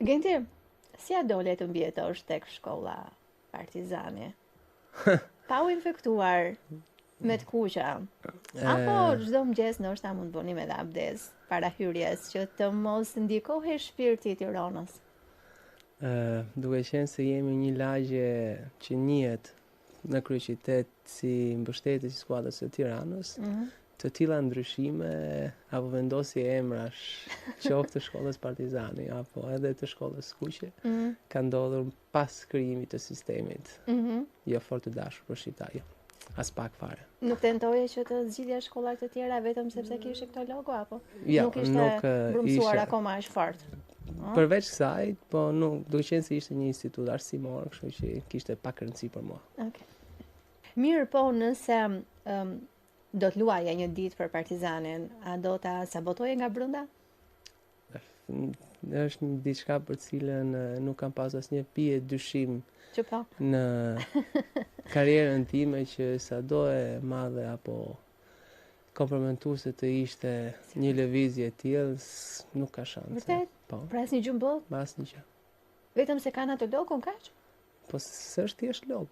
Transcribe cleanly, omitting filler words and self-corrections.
Genti, si ia dole të mbijetosh tek shkolla Partizani? Pa u infektuar me të kuqa. Apo çdo mëngjes ndoshta mund të bënim edhe abdes para hyrjes që të mos ndikohej shpirti i Tironës. Ë, duke qenë se jemi një lagje që njihet në kryeqytet si mbështetës i skuadrës së Tiranës, mm -hmm. të tilla ndryshime apo vendosje emrash, qoftë të shkollës Partizani apo edhe të shkollës Kuqe, mm -hmm. ka ndodhur pas krijimit të sistemit. Mm -hmm. Jo fort të dashur për shqiptarë, jo. Aspak fare. Nuk tentoje që të zgjidhje shkolla të tjera vetëm sepse kishe këto logo apo? Jo, nuk ishte nuk brumësuar akoma aq fort. Përveç kësaj, po nuk, duke qenë se ishte një institut arsimor, kështu që kishte pak rëndësi për mua. Okej. Okay. Mirë, po nëse um, do të luaje një ditë për Partizanin, a do ta sabotoje nga brenda? Është një diçka për të cilën nuk kam pas asnjë fije dyshim që po. në karrierën time që sado e madhe apo kompromentuese të ishte një lëvizje e tillë, nuk ka shanse. Vërtet? Po. Për asnjë gjë në botë? Për asnjë gjë. Vetëm se kanë atë logon kaq? Po s'është thjesht logo.